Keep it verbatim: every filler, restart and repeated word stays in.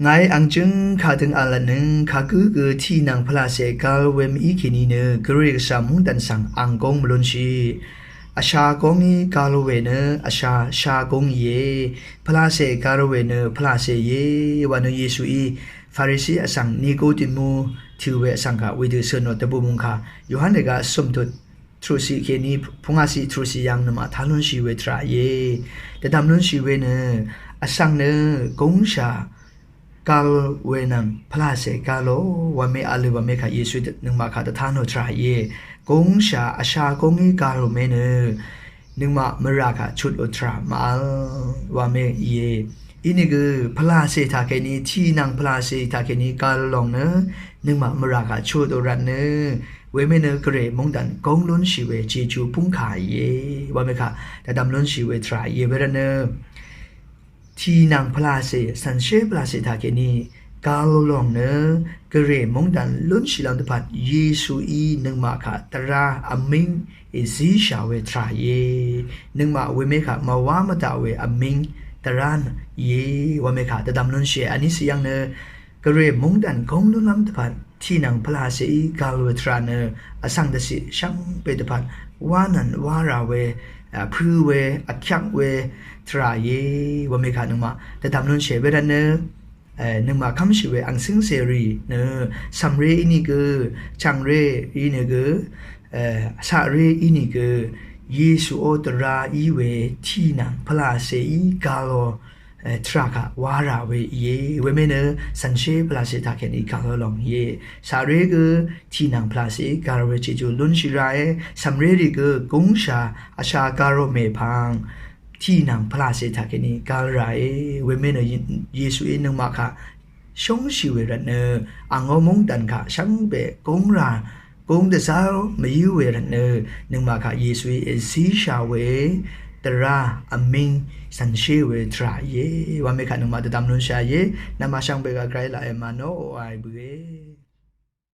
Ngàí ang jǿng kadøng v̄l vtnøng kagǿ gø tiq nvng pvlacè gal we mv-í kèní nø Gvray Gvsvng mungdàn svng ang góng mvlúnshì. Vsha góng í gal we nø vsha sha góng íe. Pvlacè gal we nø pvlacè íe wa nø Yesuí Farisi vsvng Nikodimu tø̀ we vsvng kaq wedø sø̀nò dvbù mungkà Yohan dvgaq vsø̀m tut truqsiq kèní pungasiq truqsiq yv̀ng nøngmaq tá lúnshì we tvrà íe. Dvdv̀m lúnshì we nø vsvng nø góngshà gal we nvng pvlacè galò wamé v̄l wa mé kaq Yesu nøngmaq kaq dvtá nò tvrà íe. Góngshà vsha góng í galò mé nø nøngmaq mvrà kaq chutò tvrà mv-v̄l wa mé íe. Inìgø pvlacè taqkèní tiq nvng pvlacè taqkèní gal lòng nø nøngmaq mvrà kaq chutò rvt nø wemé nø Gvray mungdàn góng lúnshì we Jeju búngkà íe wa mé kaq dvdv̀m lúnshì we tvrà íe. Wervt nø tiq nvng pvlacè, cv̀nshé pvlacè taqkèní gal lòng nø Gvray mungdàn lúnshìlv́m dvpvt Yesuí nøngmaq kaq dvrá vmíng èzíshà we tvrà íe. Nøngmaq wemé kaq mvwá mvdaq we vmíng dvrá íe wa mé kaq dvdv̀m lúnshìe. Vní sì yv̀ng nø Gvray mungdàn góng lúnlv́m dvpvt tiq nvng pvlacèí gal we tvrà nø vsvng dvciq shvngbe dvpvt wá nvn wá rà we, vpø̄ we, vkyvk we tvrà íe wa mé kaq nøngmaq dvdv̀m lúnshìe. Wervt nø nøngmaq kv́mshì we ang cǿngcèrì nø cv̀mré ínìgø, chv̀ngré ínìgø, saqré ínìgø Yesuó dvrá í we tiq nvng pvlacèí galò tvrà kaq wá rà we íe. Wemé nø cv̀nshé pvlacè taqkèní galò lòng íe. Saqré gø tiq nvng pvlacèí gal we Jeju lúnshì ràe. Cv̀mrérì gø góngshà vsha galò mèpvng tiq nvng pvlacè taqkèní gal ràe. Wemé nø Yesuí nøngmaq kaq shóngshì we rvt nø angó mungdàn kaq shvngbe góng rà góng dvzá mvyǿ we rvt nø nøngmaq kaq Yesuí èzíshà we dvrá vmíng cv̀nshé we tvrà íe wa mé kaq nøngmaq dvdv̀m lúnshà íe. Nvmaq shvngbe gaq gvray laq èmà nò oqà bøe.